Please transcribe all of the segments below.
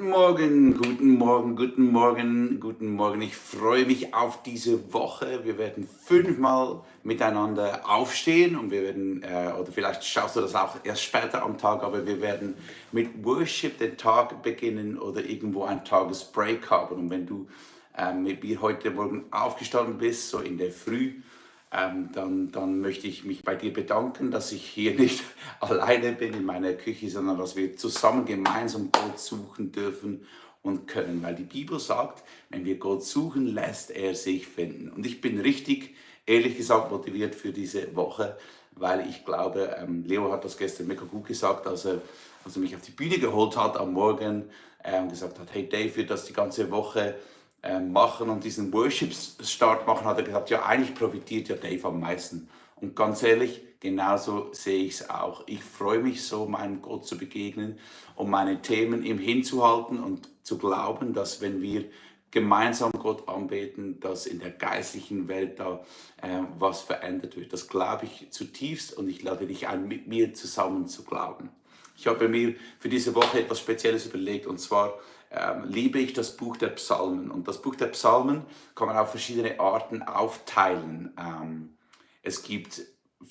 Guten Morgen, guten Morgen, guten Morgen, guten Morgen. Ich freue mich auf diese Woche. Wir werden 5-mal miteinander aufstehen und wir werden, oder vielleicht schaffst du das auch erst später am Tag, aber wir werden mit Worship den Tag beginnen oder irgendwo einen Tagesbreak haben. Und wenn du mit mir heute Morgen aufgestanden bist, so in der Früh, dann möchte ich mich bei dir bedanken, dass ich hier nicht alleine bin in meiner Küche, sondern dass wir zusammen gemeinsam Gott suchen dürfen und können. Weil die Bibel sagt, wenn wir Gott suchen, lässt er sich finden. Und ich bin richtig, ehrlich gesagt, motiviert für diese Woche, weil ich glaube, Leo hat das gestern mega gut gesagt, als er mich auf die Bühne geholt hat am Morgen und gesagt hat, hey Dave, wird das die ganze Woche machen und diesen Worship-Start machen, hat er gesagt, ja, eigentlich profitiert ja Dave am meisten. Und ganz ehrlich, genauso sehe ich es auch. Ich freue mich so, meinem Gott zu begegnen, um meine Themen ihm hinzuhalten und zu glauben, dass wenn wir gemeinsam Gott anbeten, dass in der geistlichen Welt da was verändert wird. Das glaube ich zutiefst und ich lade dich ein, mit mir zusammen zu glauben. Ich habe mir für diese Woche etwas Spezielles überlegt und zwar liebe ich das Buch der Psalmen. Und das Buch der Psalmen kann man auf verschiedene Arten aufteilen. Es gibt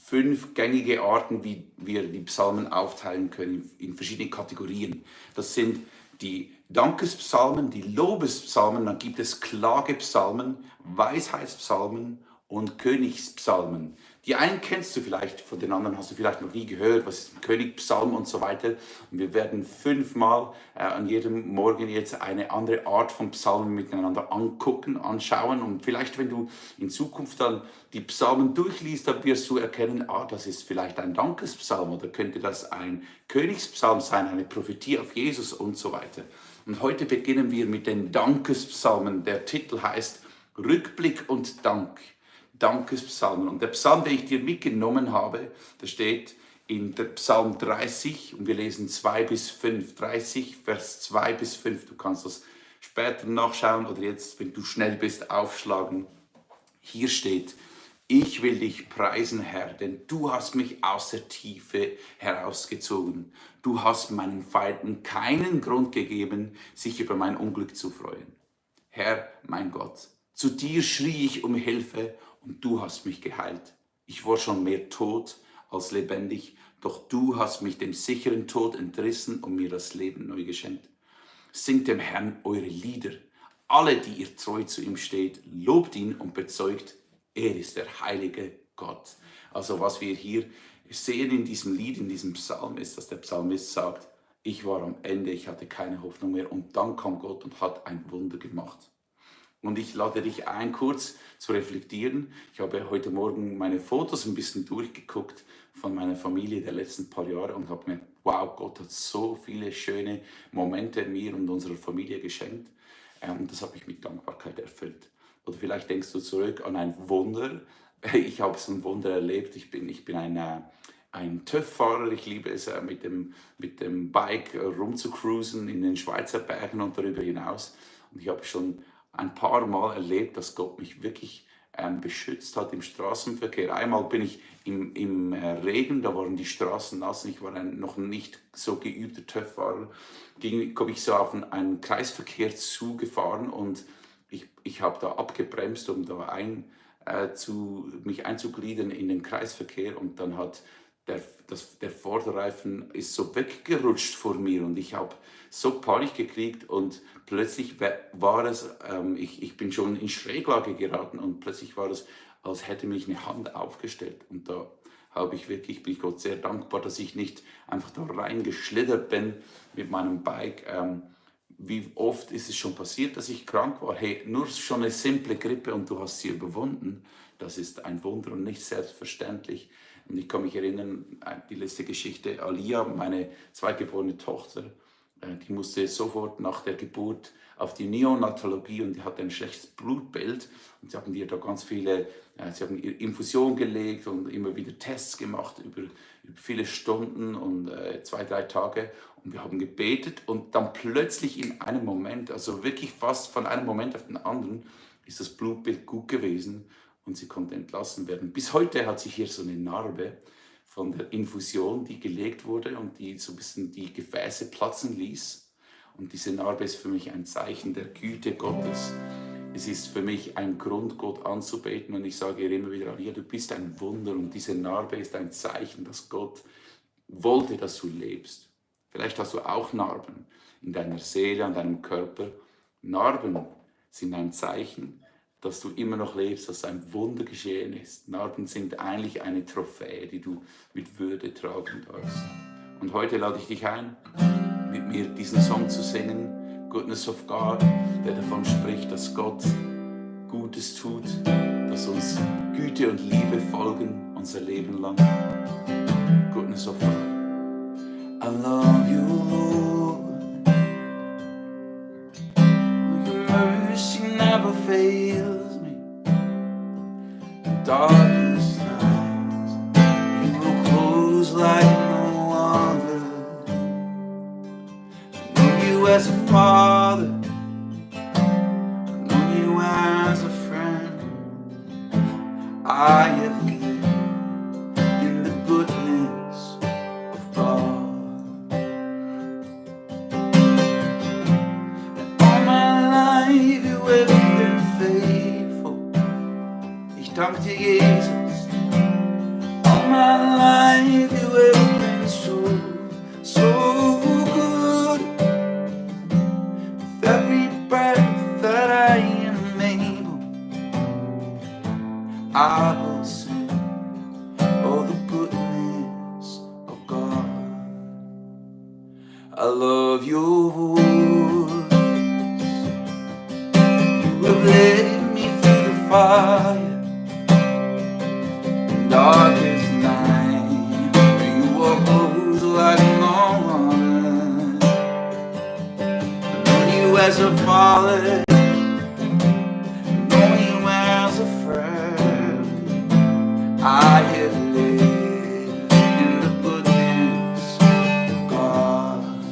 5 gängige Arten, wie wir die Psalmen aufteilen können, in verschiedene Kategorien. Das sind die Dankespsalmen, die Lobespsalmen, dann gibt es Klagepsalmen, Weisheitspsalmen und Königspsalmen. Die einen kennst du vielleicht, von den anderen hast du vielleicht noch nie gehört, was ist ein Königspsalm und so weiter. Und wir werden 5-mal an jedem Morgen jetzt eine andere Art von Psalmen miteinander angucken, anschauen. Und vielleicht, wenn du in Zukunft dann die Psalmen durchliest, dann wirst du erkennen, das ist vielleicht ein Dankespsalm oder könnte das ein Königspsalm sein, eine Prophetie auf Jesus und so weiter. Und heute beginnen wir mit den Dankespsalmen. Der Titel heißt Rückblick und Dank. Dankespsalmen. Und der Psalm, den ich dir mitgenommen habe, der steht in der Psalm 30 und wir lesen 2 bis 5. 30, Vers 2 bis 5. Du kannst das später nachschauen oder jetzt, wenn du schnell bist, aufschlagen. Hier steht: Ich will dich preisen, Herr, denn du hast mich aus der Tiefe herausgezogen. Du hast meinen Feinden keinen Grund gegeben, sich über mein Unglück zu freuen. Herr, mein Gott, zu dir schrie ich um Hilfe und du hast mich geheilt. Ich war schon mehr tot als lebendig, doch du hast mich dem sicheren Tod entrissen und mir das Leben neu geschenkt. Singt dem Herrn eure Lieder. Alle, die ihr treu zu ihm steht, lobt ihn und bezeugt, er ist der heilige Gott. Also was wir hier sehen in diesem Lied, in diesem Psalm, ist, dass der Psalmist sagt, ich war am Ende, ich hatte keine Hoffnung mehr und dann kam Gott und hat ein Wunder gemacht. Und ich lade dich ein, kurz zu reflektieren. Ich habe heute Morgen meine Fotos ein bisschen durchgeguckt von meiner Familie der letzten paar Jahre und habe mir, wow, Gott hat so viele schöne Momente mir und unserer Familie geschenkt. Und das habe ich mit Dankbarkeit erfüllt. Oder vielleicht denkst du zurück an ein Wunder. Ich habe so ein Wunder erlebt. Ich bin ein TÜV-Fahrer. Ich liebe es, mit dem Bike rumzucruisen in den Schweizer Bergen und darüber hinaus. Und ich habe schon ein paar Mal erlebt, dass Gott mich wirklich beschützt hat im Straßenverkehr. Einmal bin ich im Regen, da waren die Straßen nass, ich war ein noch nicht so geübter TÜV-Fahrer, komme ich so auf einen Kreisverkehr zugefahren und ich habe da abgebremst, um da mich einzugliedern in den Kreisverkehr und dann hat der Vorderreifen ist so weggerutscht vor mir und ich habe so Panik gekriegt und plötzlich war es, ich bin schon in Schräglage geraten und plötzlich war es, als hätte mich eine Hand aufgestellt und da bin ich Gott sehr dankbar, dass ich nicht einfach da reingeschlittert bin mit meinem Bike. Wie oft ist es schon passiert, dass ich krank war? Hey, nur schon eine simple Grippe und du hast sie überwunden. Das ist ein Wunder und nicht selbstverständlich. Und ich kann mich erinnern, die letzte Geschichte, Alia, meine zweitgeborene Tochter, die musste sofort nach der Geburt auf die Neonatologie und die hatte ein schlechtes Blutbild. Und sie haben ihr da ganz viele, sie haben ihr Infusion gelegt und immer wieder Tests gemacht über viele Stunden und 2, 3 Tage. Und wir haben gebetet und dann plötzlich in einem Moment, also wirklich fast von einem Moment auf den anderen, ist das Blutbild gut gewesen und sie konnte entlassen werden. Bis heute hat sie hier so eine Narbe von der Infusion, die gelegt wurde und die so ein bisschen die Gefäße platzen ließ. Und diese Narbe ist für mich ein Zeichen der Güte Gottes. Es ist für mich ein Grund, Gott anzubeten. Und ich sage ihr immer wieder, ja, du bist ein Wunder. Und diese Narbe ist ein Zeichen, dass Gott wollte, dass du lebst. Vielleicht hast du auch Narben in deiner Seele, an deinem Körper. Narben sind ein Zeichen, dass du immer noch lebst, dass ein Wunder geschehen ist. Narben sind eigentlich eine Trophäe, die du mit Würde tragen darfst. Und heute lade ich dich ein, mit mir diesen Song zu singen, Goodness of God, der davon spricht, dass Gott Gutes tut, dass uns Güte und Liebe folgen unser Leben lang. Goodness of God. I love you, Lord. Your mercy never fails me. In darkest nights, you will close like no other. I know you as a father, I know you as a friend. I have lived in the goodness of God. Danke dir, Jesus. All my life you have been so good. With every breath that I am able, I will sing all the goodness of God. I love your voice. You have led me through the fire. Darkest night, you walk close like no other. I know you as a father, I know you as a friend. I have lived in the goodness of God.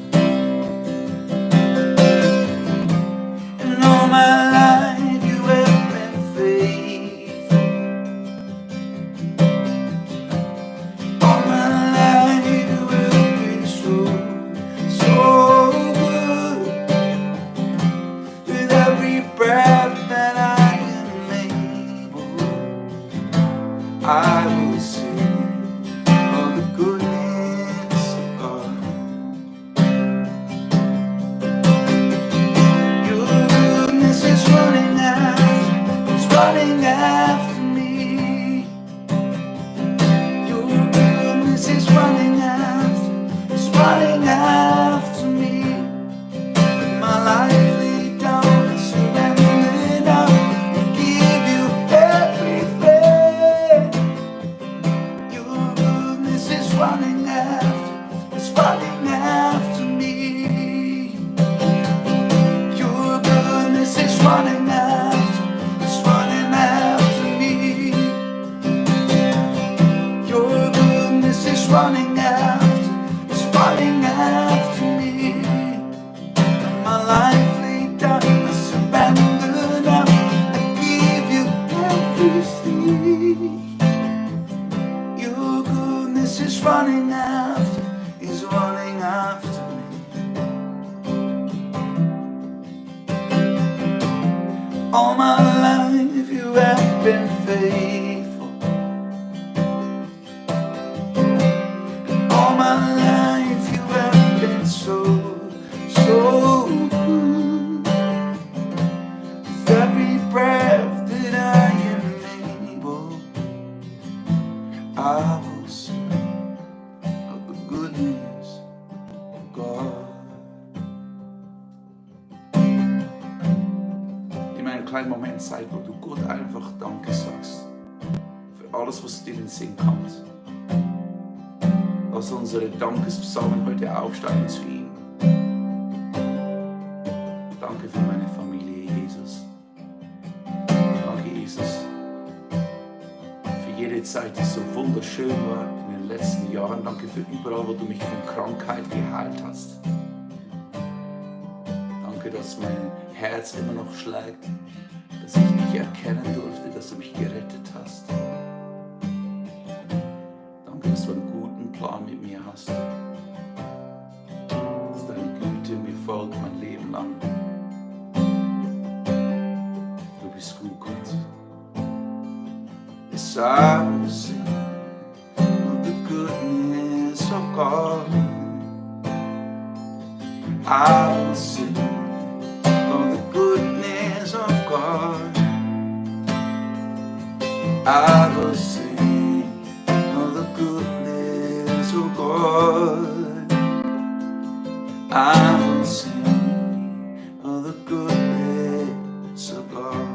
And all my life you have been faithful. I will sing of the goodness of God. Your goodness is running after me. Your goodness is running after me. With my life laid down and surrendered now, and give you everything. It's running after me. Your goodness is running after me. Your goodness is running after me. And my life laid down, I surrender now, I give you everything. Your goodness is running after me. All my life you have been faithful. All my life you have been so good. With every breath that I am able, I will sing of the goodness of God. Immer einen kleinen Moment Zeit, wo du Gott einfach Danke sagst für alles, was dir in den Sinn kommt. Lass unsere Dankespsalmen heute aufsteigen zu ihm. Danke für meine Familie, Jesus. Danke, Jesus, für jede Zeit, die so wunderschön war in den letzten Jahren. Danke für überall, wo du mich von Krankheit geheilt hast. Danke, dass mein Herz immer noch schlägt, dass ich dich erkennen durfte, dass du mich gerettet hast. Danke, dass du einen guten Plan mit mir hast. Dass deine Güte mir folgt, mein Leben yes, I will sing of the goodness of God. I will sing of the goodness of God. I will sing of the goodness of God. I will sing of the goodness of God.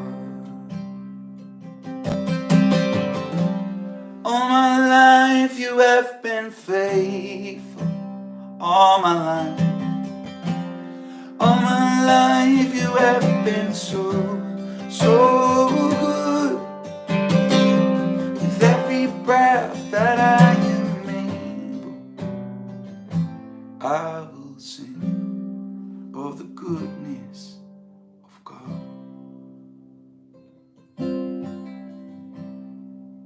All my life you have been faithful. All my life. All my life you have been so good. With every breath that I am able, I will sing of the goodness of God.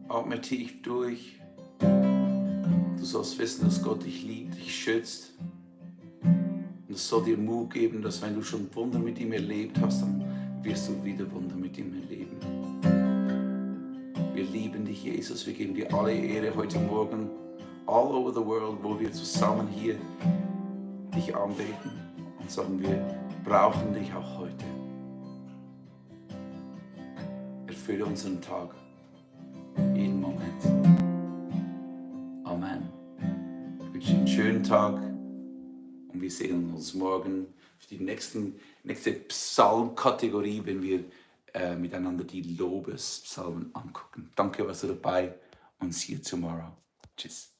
Atme tief durch. Du sollst wissen, dass Gott dich liebt, dich schützt. Und es soll dir Mut geben, dass wenn du schon Wunder mit ihm erlebt hast, dann wirst du wieder Wunder mit ihm erleben. Wir lieben dich, Jesus. Wir geben dir alle Ehre heute Morgen, all over the world, wo wir zusammen hier dich anbeten und sagen, wir brauchen dich auch heute. Erfülle unseren Tag, jeden Moment. Amen. Ich wünsche dir einen schönen Tag. Und wir sehen uns morgen für die nächste Psalmkategorie, wenn wir miteinander die Lobespsalmen angucken. Danke, warst du dabei und see you tomorrow. Tschüss.